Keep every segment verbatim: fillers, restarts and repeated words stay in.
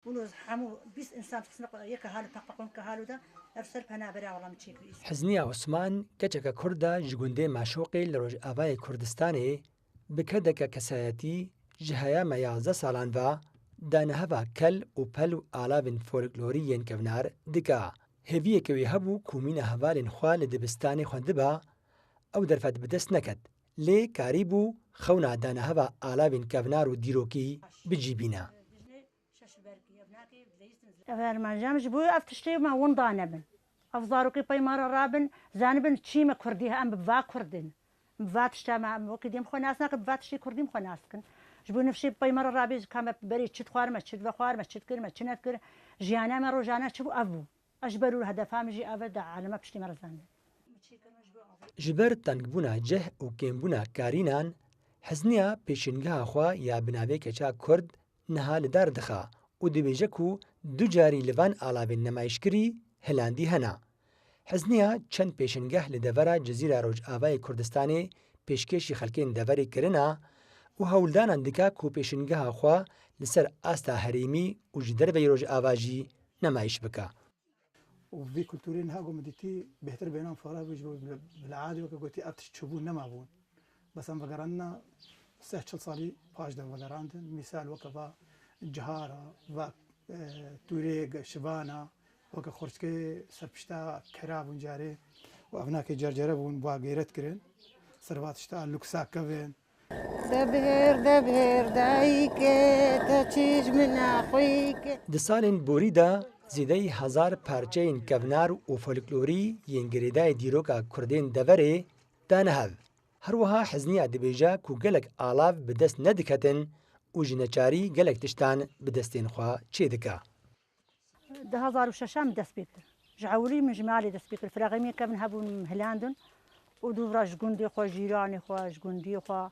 Û hemû bîst însan xistin yek hal û peqpeqon ke hal û da ev ser penabera wala min çêkir. Hizniya Osman, keçeke Kurd e ji gundê Meşoqê li Rojavayê Kurdistanê, bi kedeke kesayetî ji heyama yazdeh salan ve daneheva kel û pel û alavên folklorî yên kevnar dike. Hêviyeke wî hebû ku mîna hevalên xwe li dibistanê xwendiba, ew derfet bi dest neket. Lê karîbû xewna daneheva alavên kevnar û dîrokî bi cî bîne. Ev armanca min ji bo ev tiştê me winda nebin. Ev zarokê pey me re rabin, zanibin çî me kurdî he, em bi va kurdin. Em bi va tişta me, em wekî dî em xwe nas nakin, bi va tiştê kurdî em xwe nas dikin. Ji bo nifşê pey me re rabê, ka me berê çi dixwar, me çi divexwar, me çi dikir, me çi nedikir. Jiyana me rojane çi bû, ev bû. Ez ji ber û hedefa min jî ev e, da alema piştî me re zanibin. Ji ber tengbûna cih û kêmbûna karînan, Hizniya pêşîngeha xwe ya bi navê Keça Kurd niha li dar dixe û dibêje ku du carî li van alavên nemayîşkirî hilandî hene. Hizniya çend pêşîngeh li devera Cizîra Rojavayê Kurdistanê pêşkêşî xelkên deverê kirine û hewldanan dike ku pêşîngeha xwe li ser asta herêmî û ji derveyî Rojava jî nemayîş bike. û vî kulturê niha ku min dîtî bêhtir bênan fare bû ji bo bila adê weke gotî ev tişt çûbûn nemabûn. Bes em vegerandina seh çil salî paş de vegerandin. Mîsal weke va cihara, va e, tûrê ge- şivana, weke xurçkê serpişta kera bûn carê û ev nakê cercere bûn, va gêret kirin. Ser va tişta luksa kevin. Debihêr, debihêr dayîkê, te çi ji min naxwî ke. Di salên borî de zêdeyî hezar parçeyên kevnar û folklorî yên girêdayî dîroka kurdên deverê dane hev. Her wiha Hizniya dibêje ku gelek alav bi dest nediketin û ji neçarî gelek tiştan bi destên xwe çêdike. Di hezar û şeşan min dest pê kir. Ji ewilî min ji malê dest pê kir. Firaqê min kevin hebûn, min hilandin û dûvra ji gundê xwe, jîranê xwe, ji gundiyê xwe,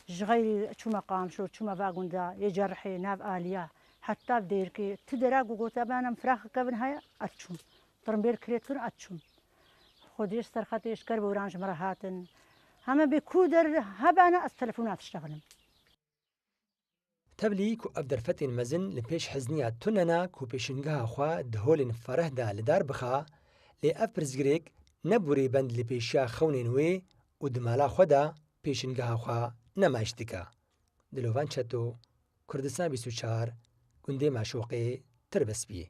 ji xeyrî çûme Qamşo, çûme va gunda yê Cerihê, nav Aliya, heta Dêrkê, tu dera ku gote bana min firaq kevin heye, ez çûm. Tirimbêl kirêt kir, ez çûm. Xwediyê ji serxetê ji Kerboran ji min re hatin. Heme bê ku der hebana ez telefona diştexinim. Tevlî ku ev derfetên mezin li pêş Hizniya tune ne ku pêşingeha xwe di holên fereh de li dar bixe, lê ev pirsgirêk ne bi rêbend li pêşiya xewnên wê û di mala xwe de pêşingeha xwe nemayiş dike. Dilovan Çeto, Kurdistan bîst û çar, gundê Meşoqê, Tirbespiyê.